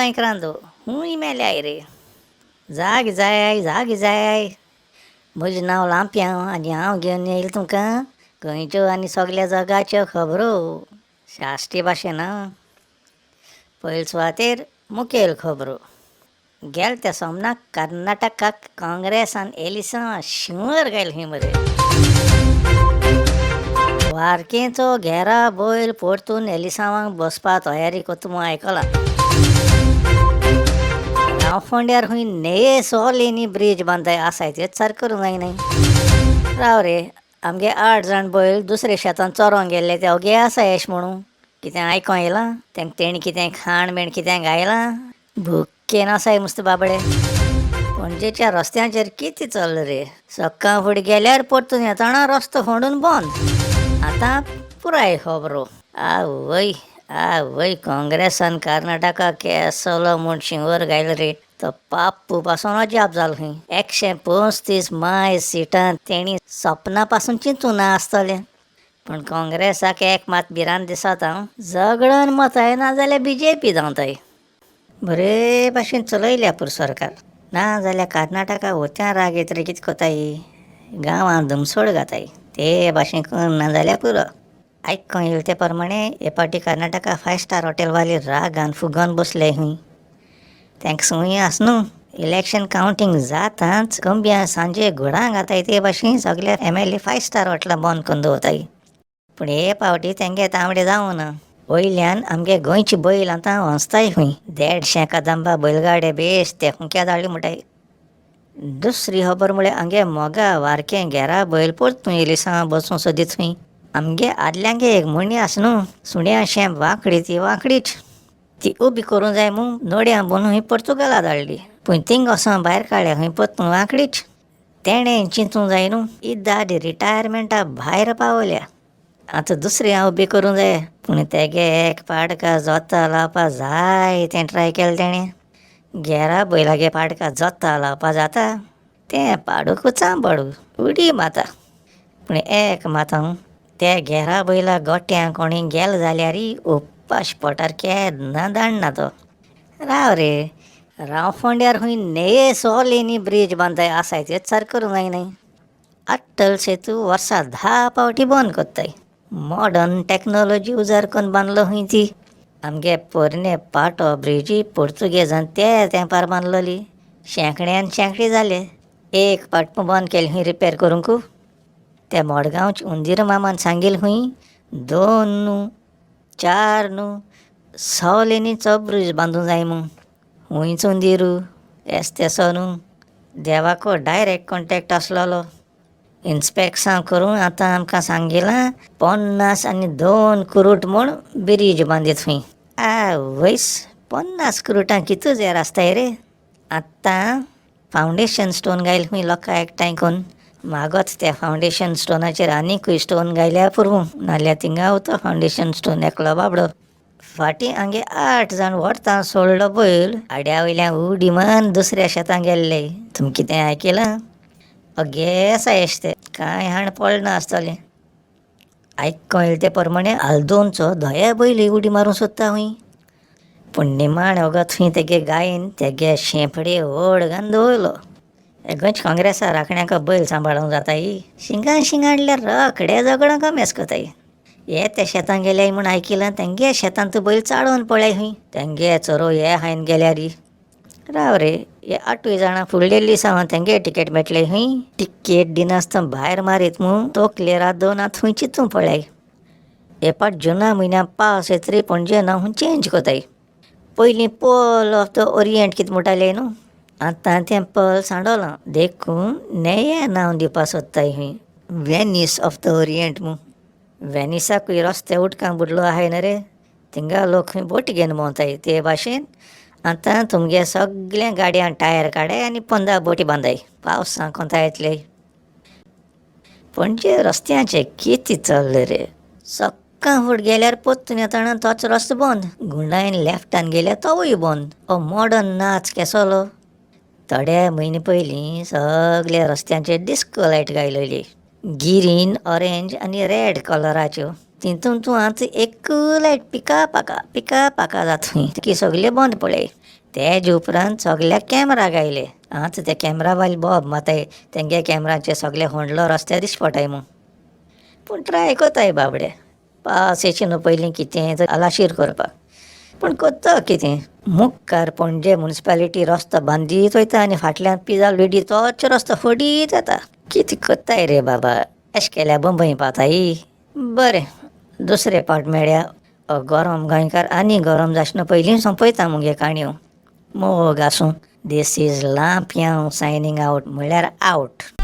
गोंयकारांदो हूंय मेल्याय रे. जाग जाय जाग जाय. म्हजें नांव लांप्यांव आनी हांव घेवन येयलां तुमकां गोंयच्यो आनी सगल्या जगाच्यो खबरो साश्टी भाशेन आं. पयले सुवातेर मुखेल खबरो. गेले त्या सोमनाक कर्नाटकाक काँग्रेसान एलिसांव शिंवर घायल खंय मरे. वारकेचो घेरा बैल परतून एलिसांवांक बसपा तयारी करता म्हूण आयकलां. गांवफोंड्यार खंय न्हंये सोलेनी ब्रीज बांदताय आसाय तेच सारकें करूंक जायनाय. राव रे, आमगे 8 जाण बैल दुसरे शेतान चरोंक गेल्ले ते अगे आसा येश म्हणून कितें आयकों येयलां? तेंका तेणी कितें खाण बीण कितें घायलां? भुकेन आसाय मस्त बाबडे. पणजेच्या रस्त्यांचेर कितें चल्लां रे? सक्काळ फुडें गेल्यार परतून येतना रस्तो फोंडून बंद. आतां पुराय खबरो. आवय आवय, काँग्रेसान कर्नाटका केसलो म्हूण शिंवर घायल रे. तो पाप्पू पासून अजाप जालो खंय. 135 माय सिटां तेणी सपना पासून चिंतूं ना आसतलें. पूण काँग्रेसाक एक मात भिरांत दिसता, झगडून मताय ना जाल्यार बीजेपी धांवताय. बरे भाशेन चलयल्या पूर सरकार. ना जाल्यार कर्नाटका वत्यां राग येत रे कितें कोताय, गांवांत धुमसोड घाताय. ते भाशेन करना जाल्यार पुरो. आयकों येयलें ते प्रमाणे हे फावटी कर्नाटका 5 स्टार हॉटेलवाले रागान फुगोन बसले खंय. तेंका संवय आस न्हू, इलेक्शन कावंटींग जाताच गंब्या सांजे घुडां घाताय ते भाशेन सगळे MLA 5 star हॉटेलां बंद करून दवरताय. पूण हे फावटी तेंगे तांबडे जावना. वयल्यान आमगे गोंयची बैल आतां वंसताय खंय. 150 कदंबा बैलगाडे बेस ते खुंक्या धाडली म्हणटाय. दुसरी खबर म्हळ्यार आमगे मोगा वारकें घेरा बैल परतून एलिसांव बसूं सोदीत खंय. आमगे आदल्यांगे एक म्हणी आस न्हू, सुण्या शेंप वांकडी ती वांकडीच. ती उबी करूं जाय म्हूण नोड्यां बोनू खंय पोर्तुगाला धाडली. पूण थिंग वचोन भायर काडल्या खंय परतून वांकडीच. तेणें चिंतूं जाय न्हू, ही दादी रिटायरमेंटा भायर पावल्या. आतां दुसरी हांव उबी करूं जाय. पूण तेगे एक पाडका जोतां लावपा जाय तें ट्राय केलें तेणें. घेरा बैलागे पाडका जोतां लावपा जाता तें पाडूकूच पाडू उडी माता. पूण एक मात हांव ते घेरा बैला गोट्यां कोणी गेल जाल्यार उपाश पोटार केन्ना दाडना तो. राव रे, रावफोंड्यार खंय न्हंये सोलेनी ब्रीज बांदताय आसाय तेच सारकें करूंक जायनाय. अट्टल सेतू वर्सा 10 फावटी बंद करताय. मॉडर्न टॅक्नोलॉजी उजार करून बांदलो खंय ती. आमगे पोरणे पाटो ब्रिजी पोर्तुगेजान ते तेंपार बांदलोली. शेंकड्यान शेंकडे जाले. एक पाट बंद केली खंय रिपेर करूंक. ते मडगांवचे उंदीर मामान सांगिल्लें खंय 2 न्हू 4 न्हू 6 लेनीचो ब्रिज बांदूंक जाय म्हूण. हुंयच उंदीरू एस तेसो न्हू, देवाको डायरेक्ट कॉन्टेक्ट आसलेलो. इन्स्पेक्शन करून आतां आमकां सांगिलां 50 आनी 2 कुरूट म्हूण ब्रिज बांदीत खंय. आवयस, 50 कुरुटां कितू जेर आसताय रे. आतां फावंडेशन स्टोन घायल खंय लोकां एकठांय करून. मागत त्या फावंडेशन स्टोनाचेर आनीकूय स्टोन घायल्यार पुरो, नाल्यार थिंगा वता फावंडेशन स्टोन एकलो बाबडो. फाटीं आमगे 8 जाण व्हरता सोडलो बैल आड्या वयल्यान उडी मारून दुसऱ्या शेतां गेल्ले. तुमी कितें आयकलां? अगे आसा येश ते कांय हाण पडना आसतलें. आयकों येयलें ते प्रमाणे आल्दोनचो धोया बैलूय उडी मारूंक सोदता खंय. पूण निमाणें वगत खंय तेगे गायन तेगे शेंपडे व्हड घालून दवरलो. गोंयच्या काँग्रेसा राखण्याक बैल सांबाळूंक जाताय. शिंगां शिंगाडल्यार रोखडे झगडों कमेस कोताय. हे ते शेतां गेले म्हूण आयकिलां तेंगे शेतांत बैल चाळोवन पळय खंय. तेंगे चोरो हे हायन गेल्यार. राव रे, हे 8 जाणां फुडलेली सावन तेंगे टिकेट मेळटले खंय. टिकेट दिनासतना भायर मारीत म्हूण तकलेर हात दवरून आतां खंय चिंतूं पळय. हे पाट जुना म्हयन्या पावस येतरी पणजे नांव चेंज कोताय. पयलीं पर्ल ऑफ the orient कितें म्हणटाले न्हू, आतां तें पर्ल सांडोलां देखून नेये नांव दिवपा सोदताय खंय, वेनीस ऑफ the orient म्हूण. वेनिसाकूय रस्ते उदकां बुडलो आहाय न्हू रे, थिंगा लोक खंय बोटी घेवन भोंवताय ते भाशेन आतां तुमगे सगळ्या गाडयां टायर काडाय आनी 15 बोटी बांदाय. पावसां कोंता येतले. पणजे रस्त्यांचें कितें चल्लां रे. सक्काळ फुडें गेल्यार परतून येतना तोच रस्तो बंद. गुंडायन लेफ्टान गेल्यार तोवूय बंद. हो मॉडर्न नाच केसलो. थोडे म्हयने पयलीं सगल्या रस्त्यांचेर डिस्को लायट घायलेली, ग्रीन ऑरेंज आनी रेड कलराच्यो. तितून तूं आतां एक लायट पिका पाका पिका पाका जाता की सगळे बंद पळय. तेजे उपरांत सगल्याक कॅमरा गायले. आतां ते कॅमरा वाले बोब माताय तेंगे कॅमराचे सगळे होंडलो रस्त्यार दिश्टी पडटाय म्हूण. पूण ट्राय कोताय बाबडे पावस येचे न्हू पयलीं कितें तर आलाशीर करपाक. पूण कोत्ता कितें, मुखार पणजे मुन्सिपालिटी रस्तो बांदीत वयता आनी फाटल्यान पिजाल तोच रस्तो फोडीत वता. कितें कोत्ताय रे बाबा, एश केल्या बंबई पावताय. बरें दुसरे पावट मेळया. गरम गोंयकार आनी गरम जावचे पयलीं सोंपयता मुगे काणयो. मोग आसूं. This is Lampiao signing out म्हणल्यार आवट.